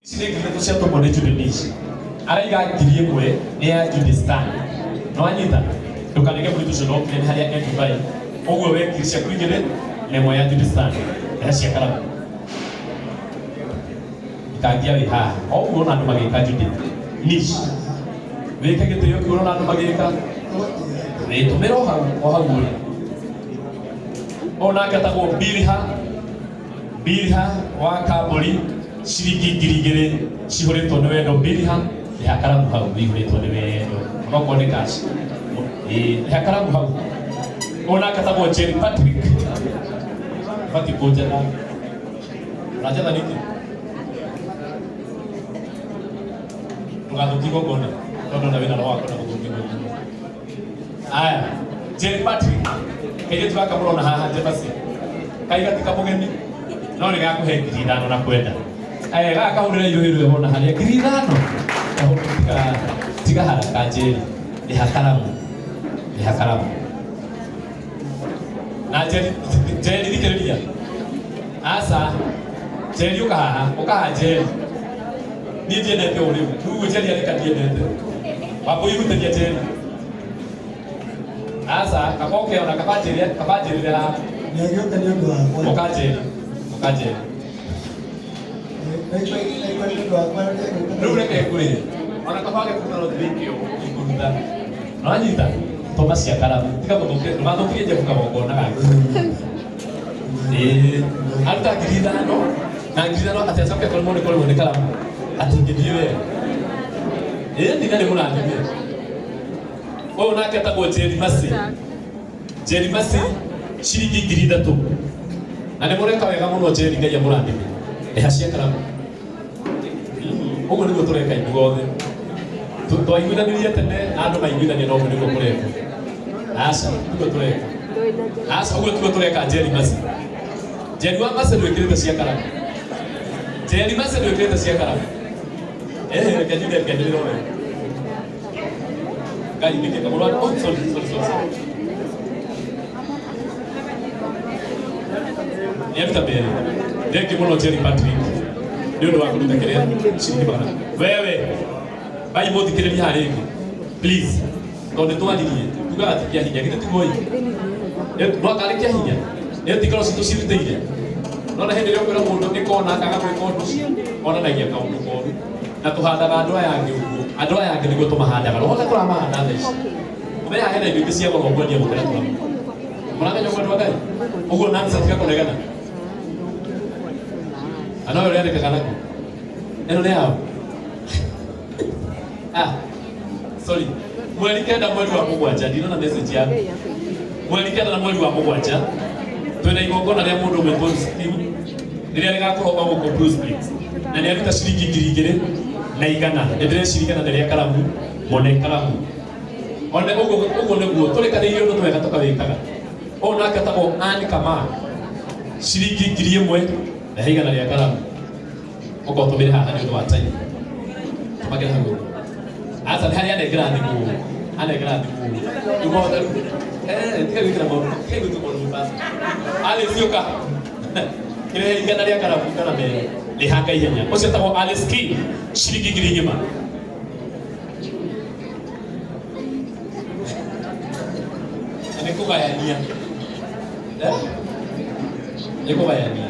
Ici nĩ 3,000 ciatũmwo nĩ Judy Nish. Araiga 1,000 nĩ ya Judy Stan. Nĩwanyita? Ndũkanege mũirĩtu ũcio ndokire nĩ harĩa e Dubai. Ũguo we ngiri ciaku igĩrĩ na ĩmwe ya Judy Stan. Rehe cia karamu. Ikangia wĩ haha. O ũguo ũrona andũ magĩka Judy Nish. Wĩke gĩtĩo kĩu ũrona andũ magĩka. Wĩtũmĩre o hau o hau ũrĩ. Ũyũ nake etagwo Bilha Bilha wa Kambũri ciringi 2,000 cihũrĩtwo nĩ wendo. Bilha rĩha karamu hau wĩihũrĩtwo nĩ wendo onokorwo nĩ cash. Ĩĩ rĩha karamu hau. Ũyũ nake etagwo Jerry Patrick. Batiĩ kũnjetha. Ũranjetha nĩkĩ? Ndũgathũkie igongona tondũ ona wĩna roho wa kwenda gũthũkia igongona. Aya, Jerry Patrick, kairĩtu gaka mũrona haha Jefferson, kaiga ti kamũgeni, no nĩ gakũhe 5,000 na kwenda. Aya, gaka kahũrĩra irũhĩ rwĩho na harĩa 5,000. Kahũrĩra tiga tiga haraka Jerry, rĩha karamu, rĩha karamu. Na Jerry, Jerry thikĩrĩria. Aca, Jerry ũka haha, ũka haha Jerry. Niĩ ndiendete ũũ rĩu, rĩu ũguo Jerry areka ndiendete. Wambũi hutĩria Jerry. Aca, kaba ũke ona kaba njĩre, kaba njĩrĩre haha. Nĩagĩũka nĩ ũndũ wakwa. Ũka Jerry, ũka Jerry. Naikwa naikwa nĩ ũndũ wakwa nĩagĩũka. Rĩu reke ngwĩre, ona kaba gĩkuta no ndĩrĩkio ngũruta. Nĩwanyita? Tũma cia karamu, tiga gũthũkia, ndũgathũkie Jeff kagongona gake. Ĩĩ, aruta 5,000 na 5,000 atĩ acoke kũrĩmwo nĩ kũrĩmwo nĩ karamu atingĩthiĩ wega. Ĩĩ ndina nĩ mũrathime. Ũyũ nake etagwo Jerry Mercy. Jerry Mercy ciringi 3,000. Na nĩ mũreka wega mũno Jerry Ngai amũrathime. Rĩha cia karamu. Ũguo nĩguo tũreka ithuothe. Twaiguithanirie tene na andũ maiguithania no ũguo nĩguo kũrekwo. Aca, tiguo tũreka. Aca, ũguo tiguo tũreka Jerry Mercy. Jerry wa Mercy ndwĩkĩrĩte cia karamu. Jerry Mercy ndwĩkĩrĩte cia karamu. Eh, reke njuge, reke njĩrĩre wega. Ngai nĩkĩ kamũrwa, oh, sorry, sorry, sorry, sorry. Nĩaruta mbere. Thengiũ mũno Jerry Patrick nĩ ũndũ wa kũruta kĩrĩa ciringi magana. Wewe, bai mũthikĩrĩrie haha rĩngĩ. Please. Tondũ nĩ twaririe, tugaga ti kĩa hinya, githĩ tiguo ĩ? No karĩ kĩa hinya. Nĩ ti ngoro citũ cirutĩire. Nona hĩndĩ ĩrĩa ũkwĩra mũndũ nĩ kona akaga gwĩka ũndũ ũcio, onanagia kaũndũ koru. Na tũhandaga andũ aya angĩ ũguo. Andũ aya angĩ nĩguo tũmahandaga. Roho tũramahanda thaa ici. Ũmenyaga hena indo ingĩ cia goro ũkwendia gũkĩra tũramu. Mũramenya ũguo andũ a Ngai? Ũguo Nancy tiga kũregana. Ana ũyũ ũrĩandĩkaga naku? Ĩno nĩ yao? Ah, sorry. Mweri 9 mweri wa mũgwanja, ndinona message yaku. Mweri 9 na mweri wa mũgwanja, twĩna igongona rĩa mũndũ ũgwĩtwo Steve, rĩrĩa rĩgakorwo o gũkũ Blue Springs. Na nĩ aruta ciringi 2,100. Nĩ ndĩreciria igana nĩ rĩa karamu, mũne karamu. One ũguo ũguo nĩguo tũrĩkanĩire ũndũ twega tũkawĩkaga. Ũyũ nake etagwo Ann Kamau. Ciringi 1,000 na igana rĩa karamu. Ũka ũtũmĩre haha nĩ ũndũ wa time. Tũmagĩra hau ũguo. Aca nĩ harĩa anengera thimũ. Anengera thimũ. Rĩu mahota rĩu. Eh, tiga gwĩkĩra maũndũ, tiga gwĩka maũndũ basi. Alice ũka. Kĩrehe igana rĩa karamu kana merĩ. Rĩhanga ihenya. Ũcio etagwo Alice King. Ciringi 1,000. Na nĩ kũgayania. Eh? Nĩ kũgayania.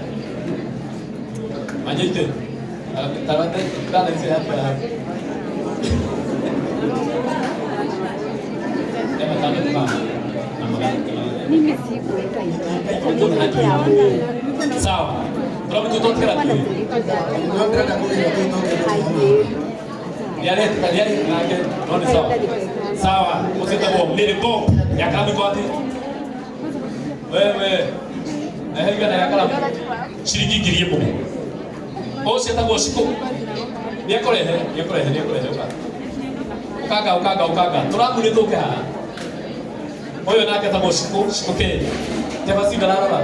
Manyite. Tarate tala ici hapa. Ema tano tu mama. Na magana. Mimi sikuweka hivyo. Sawa. Tũramũtũtũtikira tu. No ndĩrenda kũgĩra tũ no kĩndũ kĩmwe. Nĩarehĩtũka nĩarehĩtũka nake no nĩ sawa. Sawa, ũcio wĩtagwo Mary Bob ya karamu iko atĩ? Wewe. Ehe igana ya karamu. Ciringi 1,000. Ũcio etagwo Shiko. Nĩekũrehe, nĩekũrehe, nĩekũrehe ũka. Ũkanga, ũkanga, ũkanga. Tũramu nĩ tũke haha. Ũyũ nake etagwo Shiko, Shiko K. Jabasi ndararora.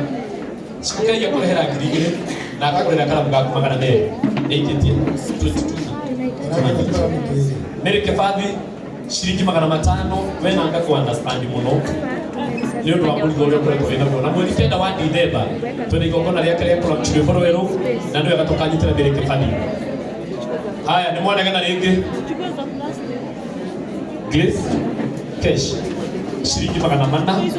Shiko K ekũrehera 2,000 na akakũrehera karamu gaku 200. Nĩaikĩtie 22. Ũragĩte karamu twĩrĩ. Mary Kĩbathi ciringi 500 we na ngakũ understand mũno nĩ ũndũ wa mũrigo ũrĩa ũkoretwo wĩ naguo na mweri 9 wa Dithemba twĩna igongona rĩake rĩa kũlaunch rwĩmbo rwerũ na nĩ wega tũkanyitĩra Mary Kĩbathi. Haya, nĩ mwanegena rĩngĩ. Grace, cash ciringi 400.